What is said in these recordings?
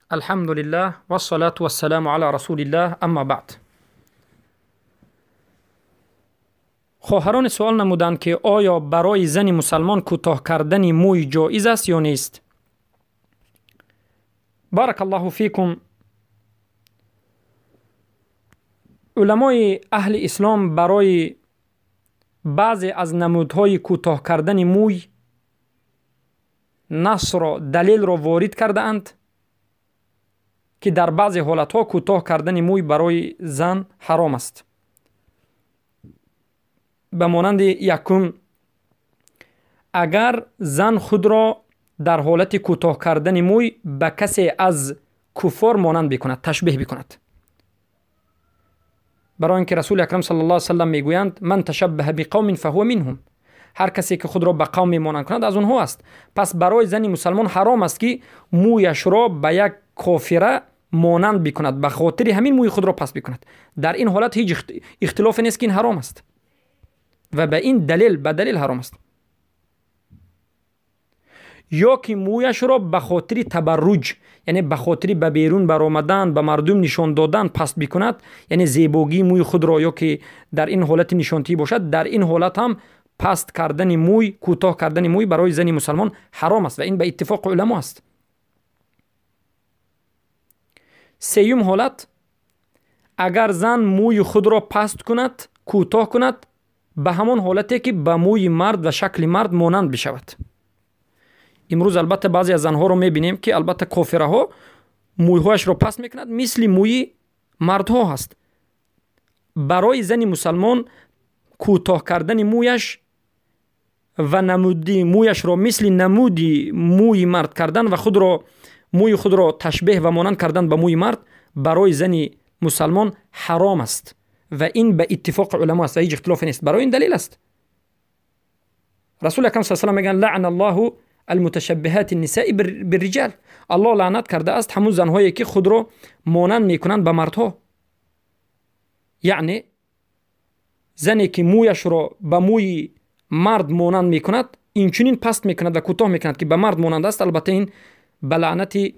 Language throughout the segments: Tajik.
Алҳамдулиллаҳ вассалату вассаламу ала расулиллаҳ, амма баъд. Хоҳарон суол намуданд, ки оё барои зани мусалмон кӯтоҳ кардани мӯй ҷоиз аст ё нест? Баракаллоҳу фикум. Уламои аҳли ислом барои баъзе аз намудҳои кӯтоҳ кардани мӯй насро, далелро ворид кардаанд, ки дар баъзе ҳолатҳо кӯтоҳ кардани мӯй барои зан ҳаром аст. Ба монанди якум, агар зан худро дар ҳолати кӯтоҳ кардани мӯй ба касе аз куффор монанд бикунад, ташбеҳ бикунад. Барои ин ки Расули Акрам саллаллоҳу алайҳи васаллам мегӯянд: ман ташаббаҳа биқавмин фаҳува минҳум. Ҳар касе ки худро ба қавме монанд кунад, аз онҳо аст. Пас барои зани мусалмон ҳаром аст, ки мӯяшро ба як кофира монанд бикунад, ба хотири ҳамин мӯи худро паст бикунад. Дар ин ҳолат ҳеҷ ихтилофе нест, ки ин ҳаром аст ва ба ин далел, ба далел ҳаром аст. Ё ки мӯяшро ба хотири табарруҷ, яъне ба хотири ба берун баромадан, ба мардум нишон додан паст бикунад, яъне зебогии мӯи худро, ё ки дар ин ҳолати нишонтӣ бошад, дар ин ҳолат ҳам паст кардани мӯй, кӯтоҳ кардани мӯй барои зани мусалмон ҳаром аст ва ин ба иттифоқи уламо аст. Сеюм ҳолат, агар зан мӯи худро паст кунад, кӯтоҳ кунад, ба ҳамон ҳолате ки ба мӯи мард ва шакли мард монанд бишавад. Имрӯз албатта баъзе аз занҳоро мебинем, ки албатта кофираҳо мӯйҳояшро паст мекунад, мисли мӯи мардҳо ҳаст. Барои зани мусалмон кӯтоҳ кардани мӯяш ва намуди мӯяшро мисли намуди мӯи мард кардан ва худро, мӯи худро ташбеҳ ва монанд кардан ба мӯи мард барои зани мусалмон ҳаром аст ва ин ба иттифоқи уламо аст ва ҳеҷ ихтилофе нест. Барои ин далел аст. Расули Акрам саллаллоҳу алайҳи васаллам мегӯянд: лаъна Аллоҳу алмуташаббиҳати нисаи бирриҷал. Аллоҳ лаънат кардааст ҳамун занҳое, ки худро монанд мекунанд ба мардҳо. Яъне зане ки мӯяшро ба мӯи мард монанд мекунад, инчунин паст мекунад ва кӯтоҳ мекунад, ки ба мард монанд аст, албатта ин ба лаънати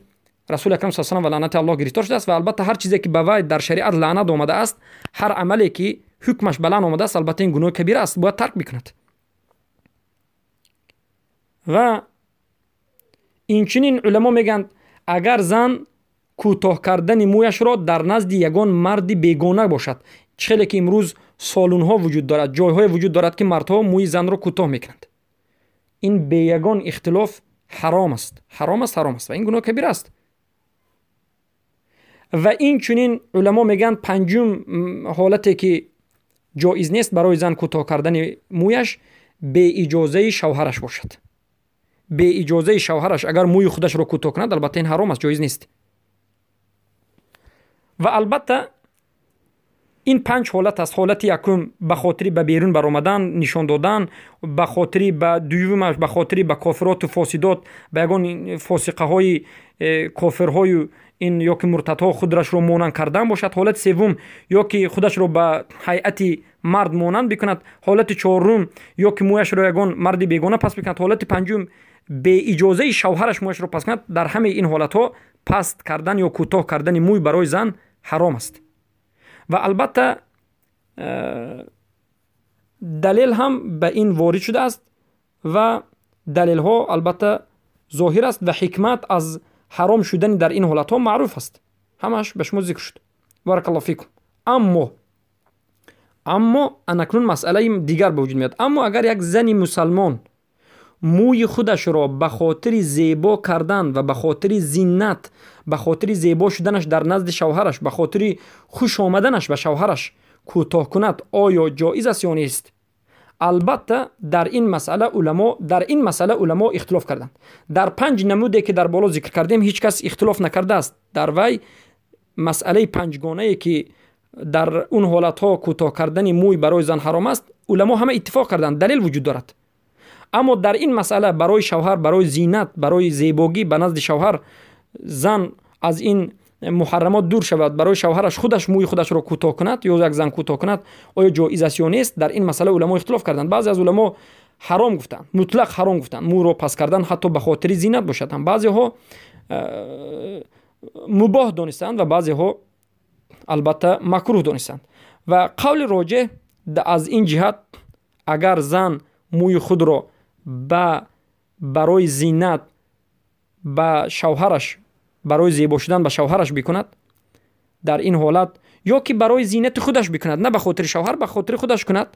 Расули Акрам саллаллоҳу алайҳи васаллам ва лаънати Аллоҳ гирифтор шудааст. Ва албатта ҳар чизе ки ба вай дар шариат лаънат омадааст, ҳар амале ки ҳукмаш ба лаън омадааст, албатта ин гуноҳи кабира аст, бояд тарк бикунад. Ва инчунин уламо мегӯянд, агар зан кӯтоҳ кардани мӯяшро дар назди ягон марди бегона бошад, чӣ хеле ки имрӯз солунҳо вуҷуд дорад, ҷойҳое вуҷуд дорад, ки мардҳо мӯи занро кӯтоҳ мекунанд, ин бе ягон ихтилоф ҳаром аст, ҳаром аст, ҳаром аст ва ин гуноҳ кабира аст. Ва инчунин уламо мегӯянд, панҷум ҳолате ки ҷоиз нест барои зан кӯтоҳ кардани мӯяш, беиҷозаи шавҳараш бошад. Беиҷозаи шавҳараш агар мӯи худашро кӯтоҳ кунад, албатта ин ҳаром аст, ҷоиз нест. Ва албатта ин панҷ ҳолат аст. Ҳолати якум ба хотири ба берун баромадан, нишон додан, ба хотири ба дуюмаш ба хотири ба кофироту фосидот, ба ягон фосиқаҳои кофирҳою ин ё ки муртадҳо худрашро монанд кардан бошад. Ҳолати севум, ё ки худашро ба ҳайати мард монанд бикунад. Ҳолати чорум, ё ки мӯяшро ягон марди бегона паст бикунад. Ҳолати панҷум, беиҷозаи шавҳараш мӯяшро паст кунад. Дар ҳамаи ин ҳолатҳо паст кардан ё кӯтоҳ кардани мӯй барои зан ҳаром аст. Ва албатта далел ҳам ба ин ворид шудааст ва далелҳо албатта зоҳир аст ва ҳикмат аз ҳаром шудани дар ин ҳолатҳо маъруф аст, ҳамааш ба шумо зикр шуд. Баракаллоҳу фикум. Аммо анакнун масъалаи дигар ба вуҷуд меояд. Аммо агар як зани мусалмон мӯи худашро ба хотири зебо кардан ва ба хотири зинат, ба хотири зебо шуданаш дар назди шавҳараш, ба хотири хуш омаданаш ба шавҳараш кӯтоҳ кунад, оё ҷоиз аст ё нест? Албатта дар ин масъала уламо, дар ин масъала уламо ихтилоф карданд. Дар панҷ намуде ки дар боло зикр кардем, ҳеҷ кас ихтилоф накардааст. Дар вай масъалаи панҷгонае ки дар он ҳолатҳо кӯтоҳ кардани мӯй барои зан ҳаром аст, уламо ҳама иттифоқ карданд, далел вуҷуд дорад. Аммо дар ин масъала барои шавҳар, барои зинат, барои зебогӣ ба назди шавҳар зан аз ин муҳаррамот дур шавад, барои шавҳараш худаш мӯи худашро кӯтоҳ кунад ё як зан кӯтоҳ кунад, оё ҷоиз аст ё нест? Дар ин масъала уламо ихтилоф карданд. Баъзе аз уламо ҳаром гуфтанд, мутлақ ҳаром гуфтанд, мӯро паст кардан ҳатто ба хотири зинат бошад ҳам. Баъзеҳо мубоҳ донистанд ва баъзеҳо албатта макрӯҳ донистанд. Ва қавли роҷеҳ аз ин ҷиҳат, агар зан мӯи худро барои зинат ба шавҳараш, барои зебо шудан ба шавҳараш бикунад, дар ин ҳолат ё ки барои зинати худаш бикунад, на ба хотири шавҳар, ба хотири худаш кунад,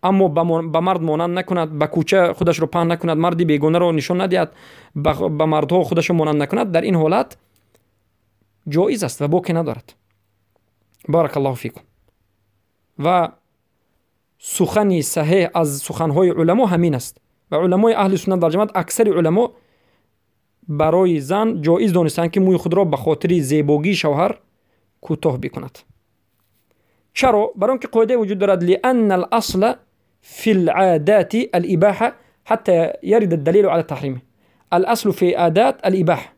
аммо ба мард монанд накунад, ба кӯча худашро паҳн накунад, марди бегонаро нишон надиҳад, ба мардҳо худашро монанд накунад, дар ин ҳолат ҷоиз аст ва боке надорад. Баракаллоҳу фикум. Ва сухани саҳеҳ аз суханҳои уламо ҳамин аст. Ва уламои аҳли суннат вал ҷамоат, аксари уламо барои зан ҷоиз донистанд, ки мӯи худро ба хотири зебогии шавҳар кӯтоҳ бикунад. Чаро? Барои он ки қоидае вуҷуд дорад: лианна аласла фи лъодати алибаҳа ҳатта ярида далилу ала таҳрими. Аласлу фи одат алибаҳа,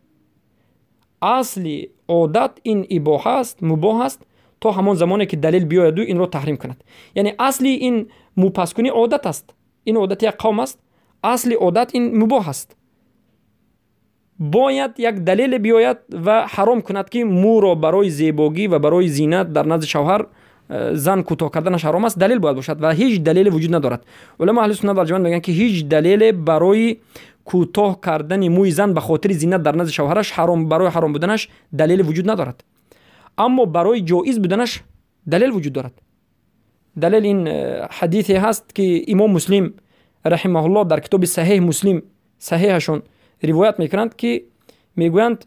асли одат ин ибоҳа аст, мубоҳ аст, то ҳамон замоне ки далил биёяду инро таҳрим кунад. Яъне асли ин мӯпасткунӣ одат аст, ин одати як қавм аст, асли одат ин мубоҳ аст. Бояд як далеле биёяд ва ҳаром кунад, ки мӯро барои зебогӣ ва барои зинат дар назди шавҳар зан кӯтоҳ карданаш ҳаром аст. Далел бояд бошад ва ҳеҷ далеле вуҷуд надорад. Уламо аҳли суннат вал ҷамоат мегӯянд, ки ҳеҷ далеле барои кӯтоҳ кардани мӯи зан ба хотири зинат дар назди шавҳараш ҳаром, барои ҳаром буданаш далеле вуҷуд надорад, аммо барои ҷоиз буданаш далел вуҷуд дорад. Далел ин ҳадисе ҳаст, ки имом Муслим раҳимаҳуллоҳ дар китоби Саҳеҳ Муслим, саҳеҳашон ривоят мекунанд, ки мегӯянд,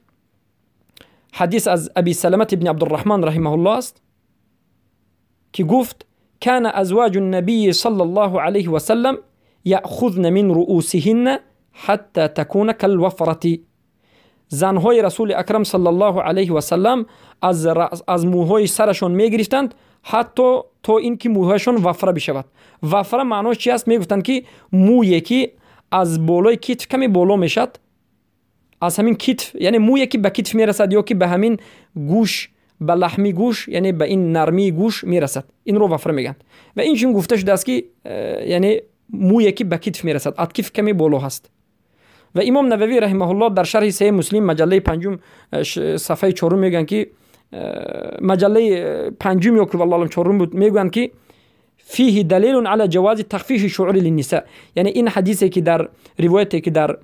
ҳадис аз Аби Саламат ибни Абдурраҳман раҳимаҳуллоҳ аст, ки гуфт: كان أزواج النبي صلى الله عليه وسلم يأخذن من رؤوسهن حتى تكون كالوفرة. занҳои Расули Акрам саллаллоҳу алайҳи васаллам аз мӯҳои сарашон мегирифтанд, ҳатто то ин ки мӯҳояшон вафра бишавад. Вафра маънош чи аст? Мегуфтанд, ки мӯе ки аз болои китф каме боло мешавад, аз ҳамин китф, яъне мӯе ки ба китф мерасад ё ки ба ҳамин гӯш, ба лаҳми гӯш, яъне ба ин нармии гӯш мерасад, инро вафра мегӯянд. Ва ин чун гуфта шудааст, ки яъне мӯе ки ба китф мерасад, аз китф каме боло ҳаст. Ва имом Нававӣ раҳимаҳуллоҳ дар шарҳи Саҳеҳи Муслим, маҷаллаи панҷум, сафҳаи чорум мегӯянд, ки маҷаллаи панҷум ё ки валлоҳу аълам чорум буд, мегӯянд, ки فيه دليل على جواز تخفيف الشعور للنساء. яъне ин ҳадисе ки дар ривояте ки дар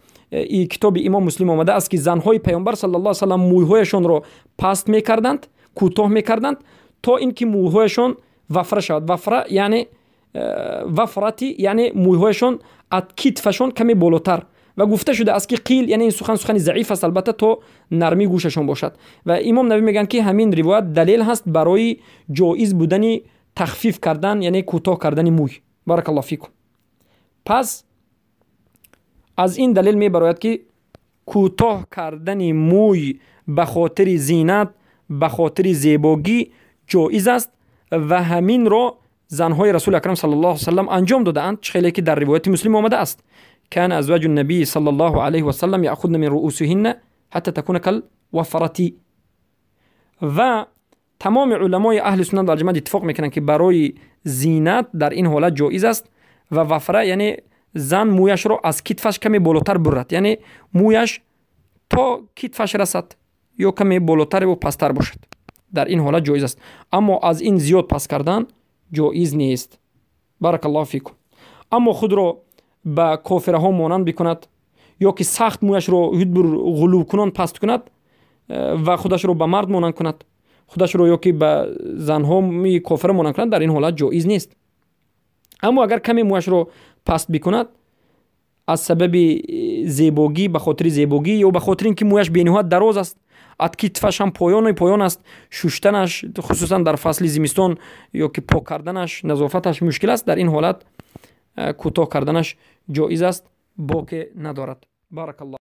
китоби имом Муслим омада аст, ки занҳои Паёмбар саллаллоҳу алайҳи васаллам мӯйҳояшонро паст мекарданд, кӯтоҳ мекарданд, то ин ки мӯйҳояшон вафра шавад. Вафра яъне вафрати, яъне мӯйҳояшон аз китфашон каме болотар. Ва гуфта шудааст, ки қил, яъне ин сухан сухани заиф аст албатта, то нармии гӯшашон бошад. Ва имом Нававӣ мегӯянд, ки ҳамин ривоят далел ҳаст барои ҷоиз будани тахфиф кардан, яъне кӯтоҳ кардани мӯй. Баракаллоҳу фикум. Пас аз ин далел мебарояд, ки кӯтоҳ кардани мӯй ба хотири зинат, ба хотири зебогӣ ҷоиз аст ва ҳаминро занҳои Расули Акрам саллаллоҳу алайҳи васаллам анҷом додаанд, чӣ хеле ки дар ривояти Муслим омада аст: كان أزواج النبي صلى الله عليه وسلم يأخذن من رؤوسهن حتى تكون كالوفرة. و тамоми уламои аҳли суннат вал ҷамоат иттифоқ мекунанд, ки барои зинат дар ин ҳолат ҷоиз аст. Ва вафра яъне зан мӯяшро аз китфаш каме болотар бурад, яъне мӯяш то китфаш расад ё каме болотар ё пасттар бошад, дар ин ҳолат ҷоиз аст, аммо аз ин зиёд паст кардан ҷоиз нест. Баракаллоҳу фикум. Аммо худро ба кофираҳо монанд бикунад ё ки сахт мӯяшро ҳудбур ғулувкунон паст кунад ва худашро ба мард монанд кунад, худашро ё ки ба занҳои кофира монанд кунад, дар ин ҳолат ҷоиз нест. Аммо агар каме мӯяшро паст бикунад аз сабаби зебогӣ, ба хотири зебогӣ ё ба хотири ин ки мӯяш бениҳоят дароз аст, аз китфаш ҳам поёни поён аст, шуштанаш хусусан дар фасли зимистон ё ки пок карданаш, назофаташ мушкил аст, дар ин ҳолат кӯтоҳ карданаш ҷоиз аст, боке надорад. Баракаллоҳ.